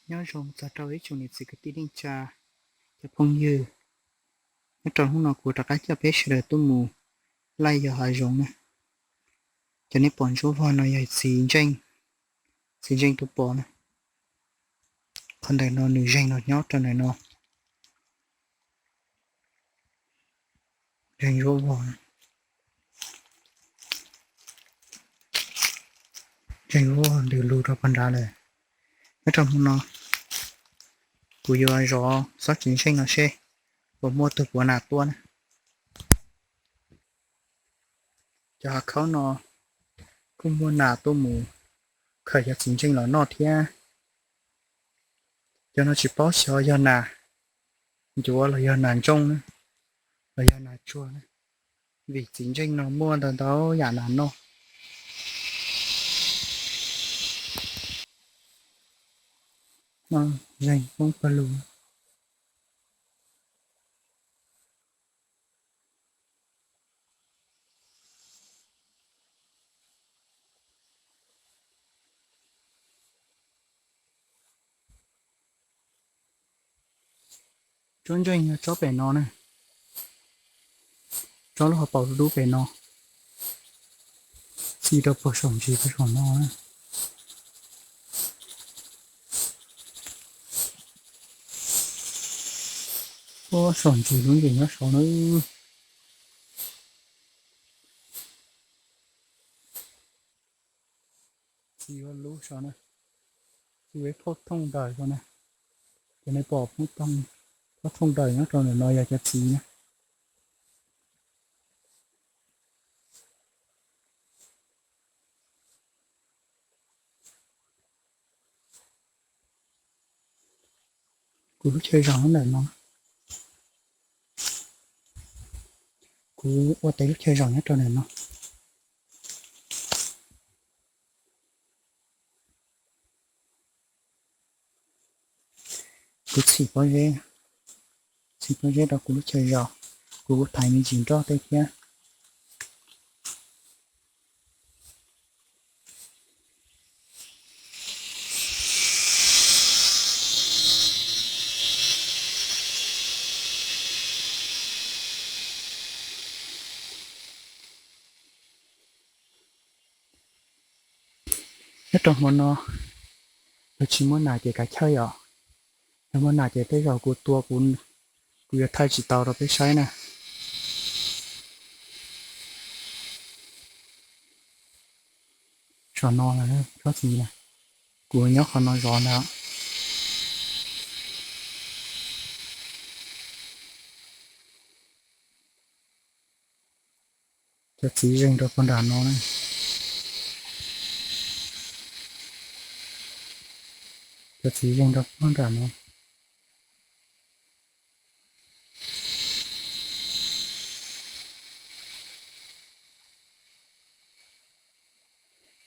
Nyob zoo txog rau ib tsoom niam txiv kwv tij neej tsa, cov phooj ywg. Nyob rau hnub no kuv rov qab coj peb sawv daws tuaj mus laij yos hav zoov na. Cov nej pom ntsuab vog no yog txiv ntseej, txiv ntseej tuaj pov na. Qhov ntawm no nws zeeg los nyob rau ntawm no. Zeeg ntsuab vog, zeeg ntsuab vog ntws lug rau pog nrad lawm. Nyob rau hnub no kuv yuav zov xob txiv ntseej no seb puas muaj tug puav nas tuaj na. Cov hav khaub no kuj muaj nas tuaj mus khaws cov txiv ntseej los noj thiab. Cov no tsis paub xyov yog nas ncuav los yog nas ntsooj na, los yog nas tsuag na, vim txiv ntseej no muaj ntau ntau yam nas noj. Zeeg poob pawg lug. Tsob ntseej yog tsob pem no na, tsob lub hauv paus dub dub pem no, txi rau puag saum ntsis rau saum no na. Puag saum ntsis lub ntsis nyob saud na. Txiv yuav lub saud na, txiv yuav phauj thooj daws saud na. Ces nej pom phauj thooj daws nyob rau ntawm no yog cov txiv na. Kuv lub chaw zos nyob ntawm no. Kuv ua tes lub chaw zos nyob rau ntawm no. Kuv txhim pob zeb, txhim pob zeb rau kuv lub chaw zos, kuv kuj thaiv me ntsis nroj tej thiab. Nyob rau hmo no, yog tsis muaj nas ces kav chawj os. Yog muaj nas ces tej zaum kuv tua kuv, kuv yuav thaij tsis tau rau peb saib na. Saum no tsob txiv na, kuv nyob qhov no zov ntag. Cov txiv zeeg rau puag nram no na. Cov txiv zeeg rau puag nram no.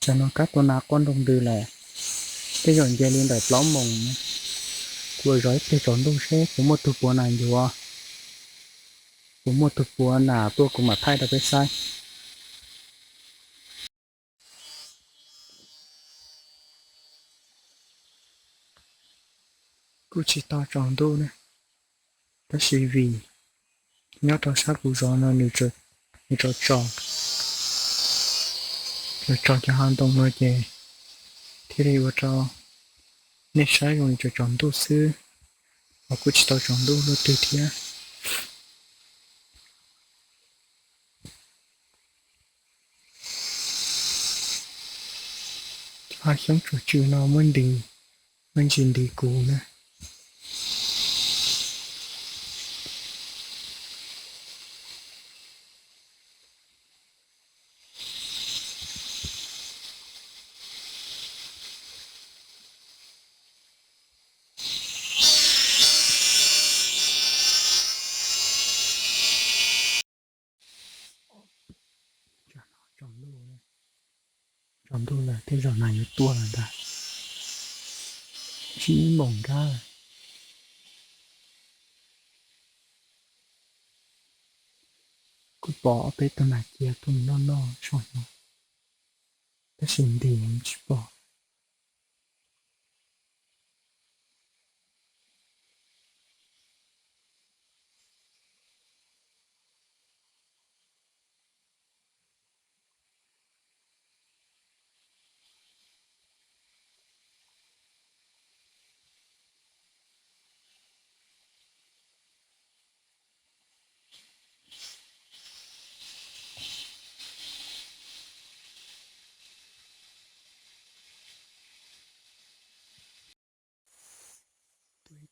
Tsam no kab tua nas quaj nroo ntws lawm, tej zaum nce li ntawm plaub moos. Kuv zov ib pliag tsaus ntuj seb puas muaj tug puav nas ncuav, puas muaj tug puav nas tuaj kuv mam thaij rau peb saib. Kuj tsis tau tsaus ntuj na, tab sis vim nyob rau sab kuv zov no nws tsaus tsaus, tsaus tsaus cov hav ntoo no ces thiaj li ua rau nej saib zoo li tsaus tsaus ntuj xwb, ho kuj tsis tau tsaus ntuj luaj twg thiab. Cov hav xyoob tsuas tsw no muaj ntis, muaj ntsis ntis kuv na. Tsaus ntuj lawm tej zaum nas yuav tuaj lawm ntag. Tsib moos nrab. Kuj pom ob peb tug nas cia tuaj noj noj saum no, tab sis ntim tsis pom.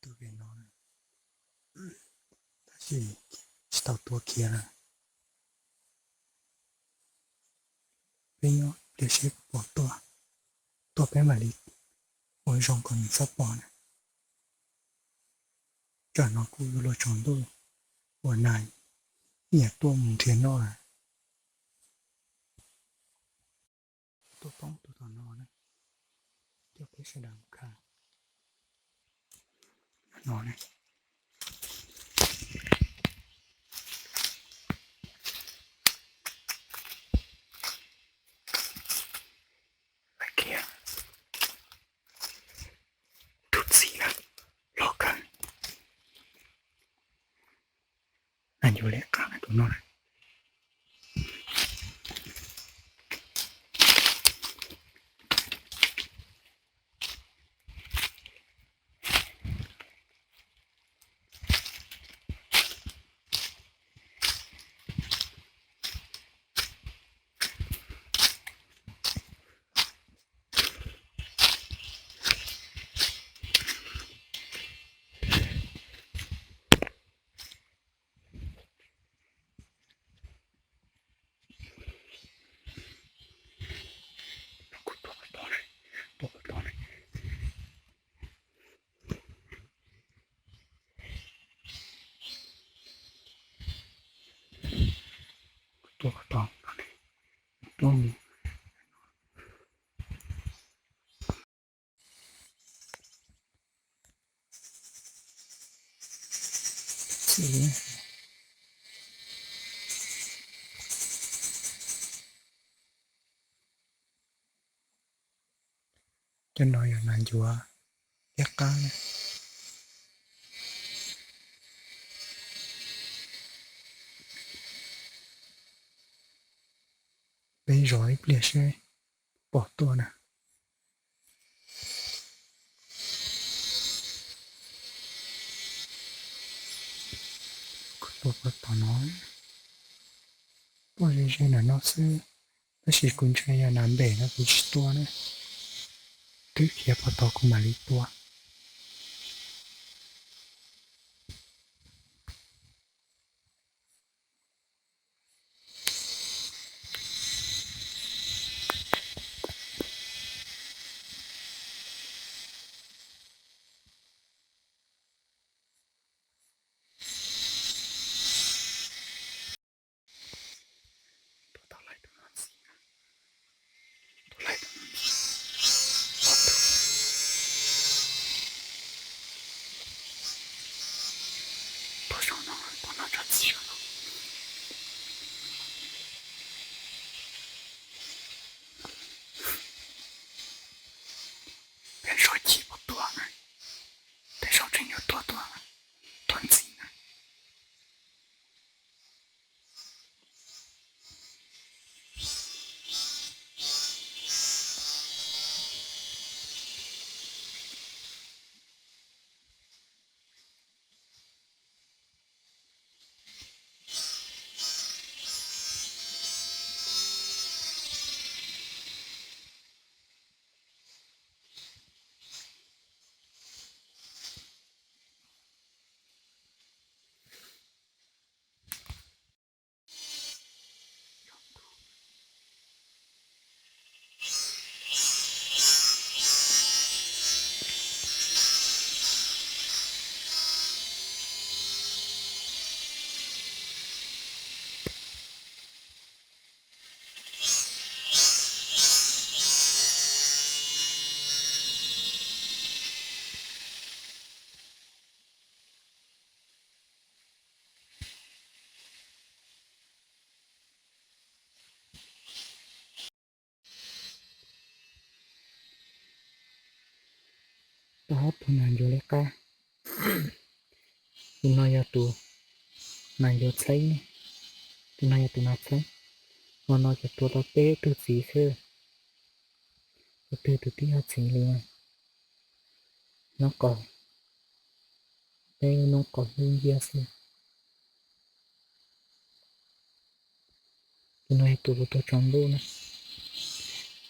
Tus pem no, tab sis tsis tau tua khiav na. Peb nyob pliag seb puas pom tuaj, tuaj peb mam li ua zoo kom nws txhob pom na. Tsam no kuj yuav luag tsaus ntuj, ua nas nyiam tuaj mus nrhiav noj. Tuaj poob tus tom no na, coj peb sawv daws mus khaws no na. Tus txiv na, loj kawg. Nas yuav liab qab tus no na. Kuv tua puas tau, tua puas tau. Kuv tua puas tau, tua mus. Cov no yog nas ncuav liab qab na. Peb zov ib pliag seb pom tuaj na. Kuv tua puas tau no, tuaj ze ze ntawm no xwb, tab sis kuv ntshai yog nas npem no kuv tsis tua na. Twb khiav puas tau kuv mam li tua. Tua tau lawm tus no ntxiv na. Tua lawm tus no ntxiv. Tua saum no, tua no tso txiv saum no. Peb saib chim puas tuaj na. Peb saib tseem yuav tuaj tuaj, tuaj ntxiv na. Tau ob tug nas ncuav liab qab. Tus no yog tus nas ncuav txheeb, tus no yog tus nas txheeb. Hmo no ces tua tau peb tug txiv xwb, tus twg tus tib yog txiv li. Noob qaug, peb lub noob qaug hlub nciab xwb. Tus no yog tus kuv tua tsaus ntuj na.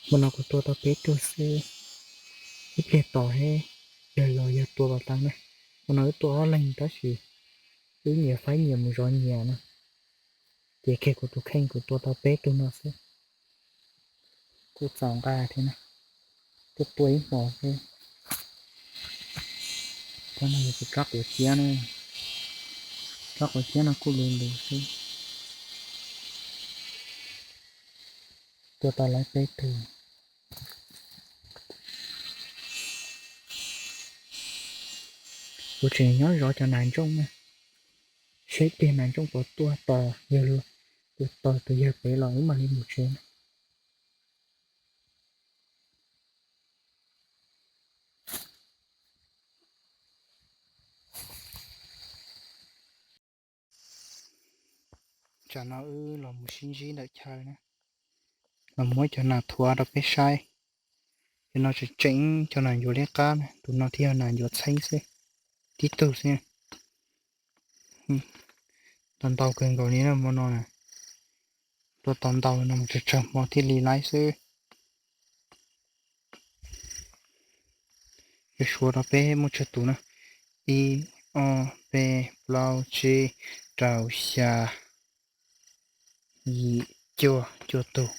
Hmo no kuv tua tau peb tug xwb, ib pliag tos seb yog los yog tua pas tau na. Ua no wb tua ob leeg tab sis wb nyias faib nyias mus zov nyias no. Ces kiag kuv tus kheej kuv tua tau peb tug no xwb. Kuj txaus nqa thiab na. Tuaj tua ib hmos xwb. Cov no yog tus rab quav ciab na. Rab quav ciab no kuj luv luv xwb. Tua tau lawv peb tug. Kuv tseem nyob zov cov nas ntsooj na. Seb tiag nas ntsooj puas tuaj tos yawg, tus tos tus yawg pem los wb mam li mus tsev na. Tsam no wb los mus sib ntsib ntawm chaw na, los muab cov nas thuav rau peb saib. Cov no tseem tseem cov nas ncuav liab qab na, tus no thiaj yog nas ncuav txheeb xwb, tib tug xwb. Tau ntau kawg nkaus li na hmo no na. Tua tau ntau no mus tsawg tsawg hmo thiaj li laib xwb. Yuav suav rau peb muaj tsawg tus na, ib, ob, peb, plaub, tsib, rau, xya, yim, cuaj, cuaj tug,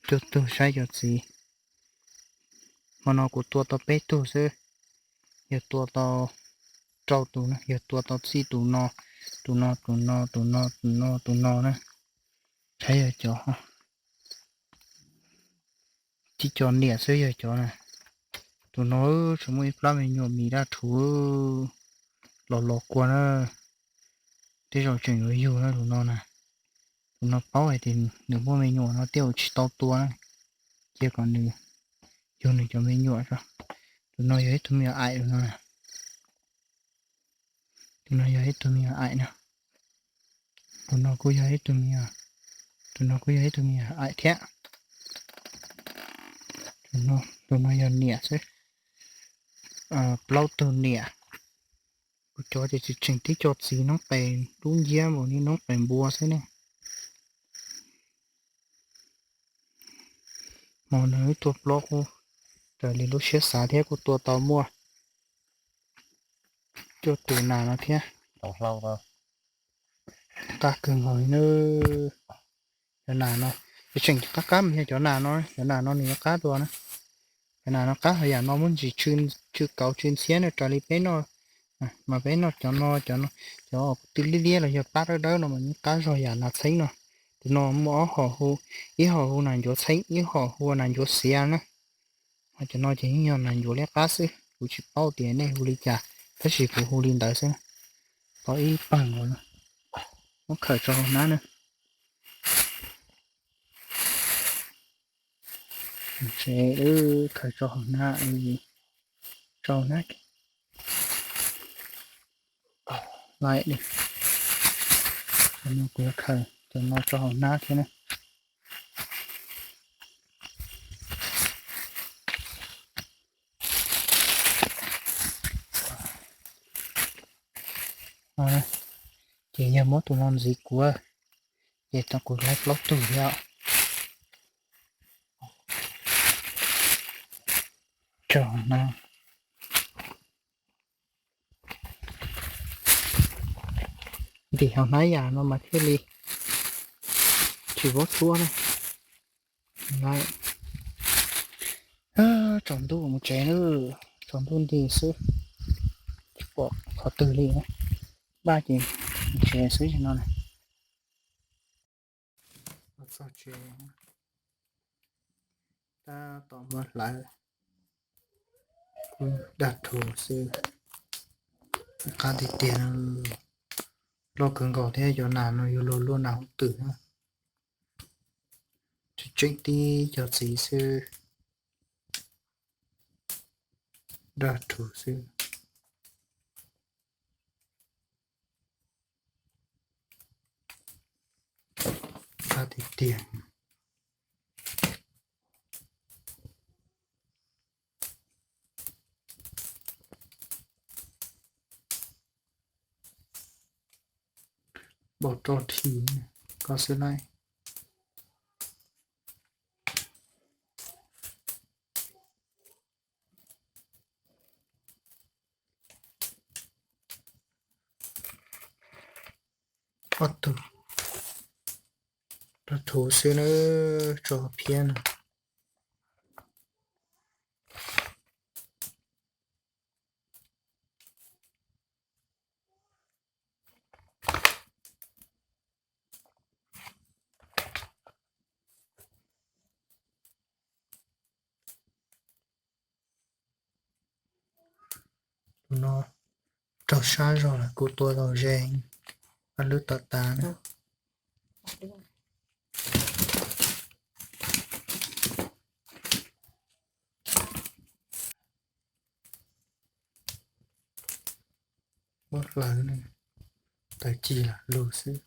cuaj tug saib cov txiv. Hmo no kuv tua tau peb tug xwb, yog tua tau rau tus na, yog tua tau txij tus no, tus no, tus no, tus no, tus no, tus no na, saib yog cov tib co niam xwb yog cov na. Tus no tseem muaj ib plab me nyuam mis daj rhuv los los kua na. Tej zaum tseem yuav yug na tus no na. Tus no paub hais tias nws muaj me nyuam no tej zaum tsis tau tua na, cia kom nws yug nws cov me nyuam tso. Tus no yog ib tug me nyuam aim tus no na. Tus no yog ib tug me nyuam aim no. Tus no kuj yog ib tug me nyuam, tus no kuj yog ib tug me nyuam aim thiab. Tus no yog niam xwb, plaub tug niam. Kuv cov ces tseem tseem tib co txiv noob qes dub nciab npaum li noob qes npua xwb ne. Hmo no wb tua plaub kuj raws li lub siab xav thiab kuj tua tau muaj cuaj tus nas no thiab. Qab kawg nkaus li na. Cov nas no, tseem qab qab mas yog cov nas no, cov nas no nws yuav qab dua na. Cov nas no qab hauv yam no muab ntsis tsw kauv tsw ntxhiab na raws li peb noj, mas peb noj cov no, cov no, cov tw liab liab los yog plab dawb dawb no mas yeej qab zog yam nas txheeb no. Tus no muaj ob hom hu, ib hom hu nas ncuav txheeb, ib hom hu nas ncuav xiav na. Ho cov no ces yeej yog nas ncuav liab qab xwb, kuv tsis paub tias nej hu li cas, tab sis kuv hu li ntawd xwb. Tau ib pawg nkaus no, muab khawm rau hauv hnab na. Tsev khawm rau hauv hnab, rau hnab. Lai li, kuv yuav khawm cov no rau hauv hnab thiab na. Ces yog muab tus no ntxiv kuv, ces tau kuv laib plaub tug thiab. Tso no. Ntim hauv hnab yam no mas thiaj li tsis vov tsuab na. Tsaus ntuj mus tsev na, tsaus ntuj nti xwb, tsis pom qhov twg li. Npaj ces mus tsev xwb no na. Txog tsev, tab tom muab hlawv, kuj dag rhuv xwb. Qab tiag tiag, loj kawg nkaus thiab, cov nas no yuav luag luaj nas hauv twm na. Tseem tseem tib cov txiv xwb, dag rhuv xwb. Qab tiag tiag. Npau roj dhi, koj xwb laij. Ob tug rau thuv xwb na, tso phiab no. Tus no raug sab zog lawm, kuv tua tau ze, lub tom tas na. Muab hlawv ne, tawv ci los lug xwb.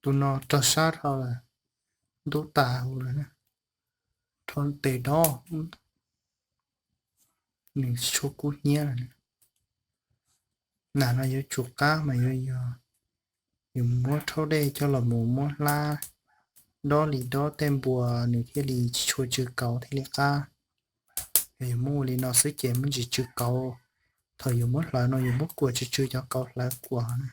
Tus no raug sab dhau lawm, ntub tas huv lawm, rho tes dob, nws tsis tshua kub hnyiab lawm. Nam no yuav tsum qab mas yuav yog yus muab rhaub dej coj los mus muab hlab, dob li dob tej npua nws thiaj li tsis tshua tsw kauv thiaj li qab. Yog yus muab ua li no xwb ces muab ntsis tsw kauv. Thaum yus muab hlawv no yus muab kuam tsw tsw cov kauv hlawv kuam na.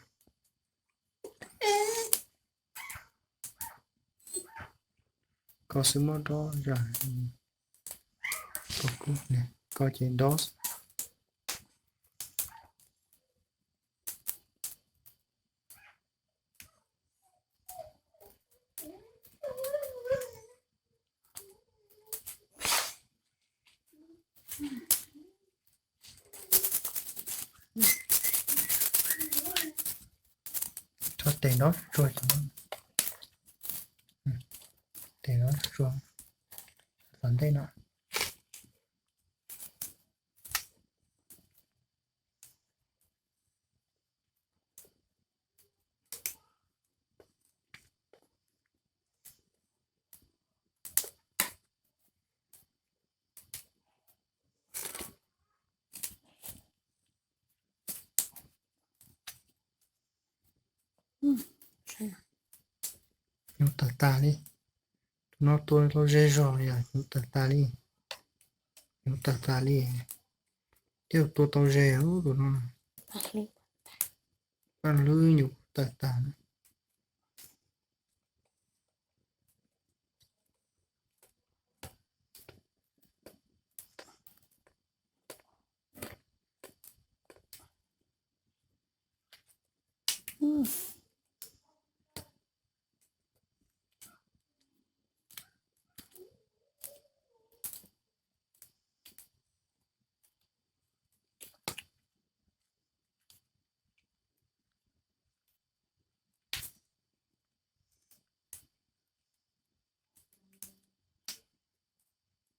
Koj xwb muab dob zam, koj ces dob. Rho tes dob tsuag, tes dob tsuag tom ntej no. Nyob tawg tas li. Tus no tua tau ze zog yog nyob tawg tas li. Nyob tawg tas li. Tej zaum tua tau ze tus no. Paj hlwb nyuam qhuav tawg tas na.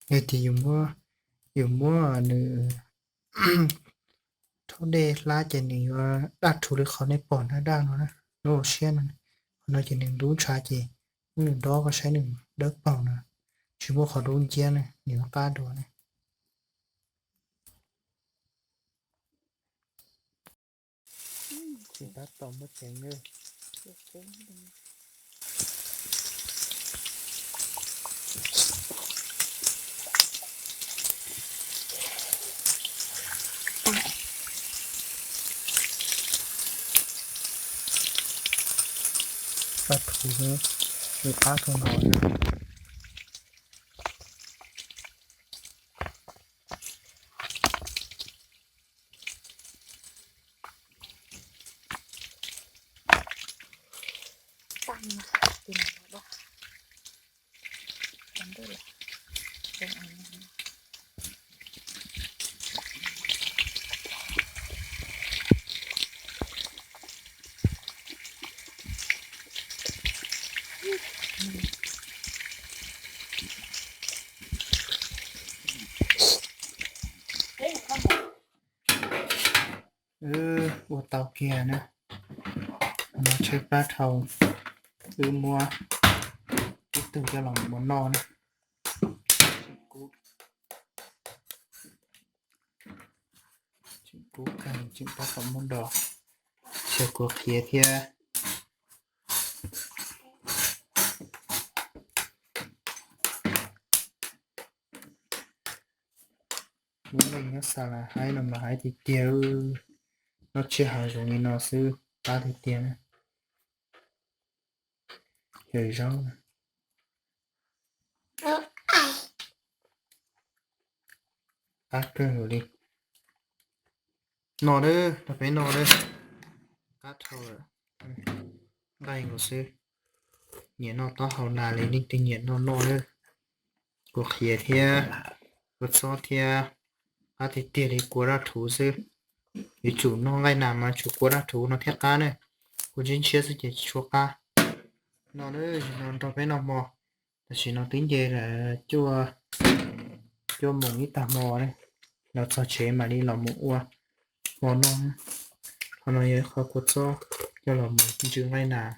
Yog tias yus muab, yus muab nws rhaub dej hlab ces nws yuav daj rhuv li qhov nej pom daj daj no na, lub hauv siab no. Qhov no ces nws dub ntshav ces muab nws dob koj saib nws dawb paug na, tsis muaj qhov dub nciab na, nws yuav qab dua na. Tsis tab tom muaj tseev na. Paj thuv, nws qab rau no na. ua tau kiag na. No tshaib plab dhau, wb muab ib tug coj los mus noj na. Tseem kub kawg, tseem tab tom muab do, xyov kuv qhiav thiab. Lub neej nyob xa las haib no mas haib tiag tiag, noj tsiaj hav zoov li no xwb qab tiag tiag. Yawm zaub qab kawg nkaus li. Noj lawm, nrog peb noj lawm. Qab dhau lawm, nqaij nkaus xwb. Nyiam noj taub hau nas li, leej twg nyiam noj noj lawm. Kua qhiav thiab kua txob thiab, qab tiag tiag li kua daj rhuv xwb. Yuav tsum noj nqaij nas mas tshuav kua daj rhuv no thiaj qab na. Kua ntshiab ntshiab xwb ces tsis tshua qab. No lawm, no nrog peb noj hmo. Tam sim no twb nce cuaj, cuaj moos ib tag hmo, los txog tsev mam li los mus ua hmo noj. Qhov no yog ib qho kua txob coj los mus ntsw nqaij nas.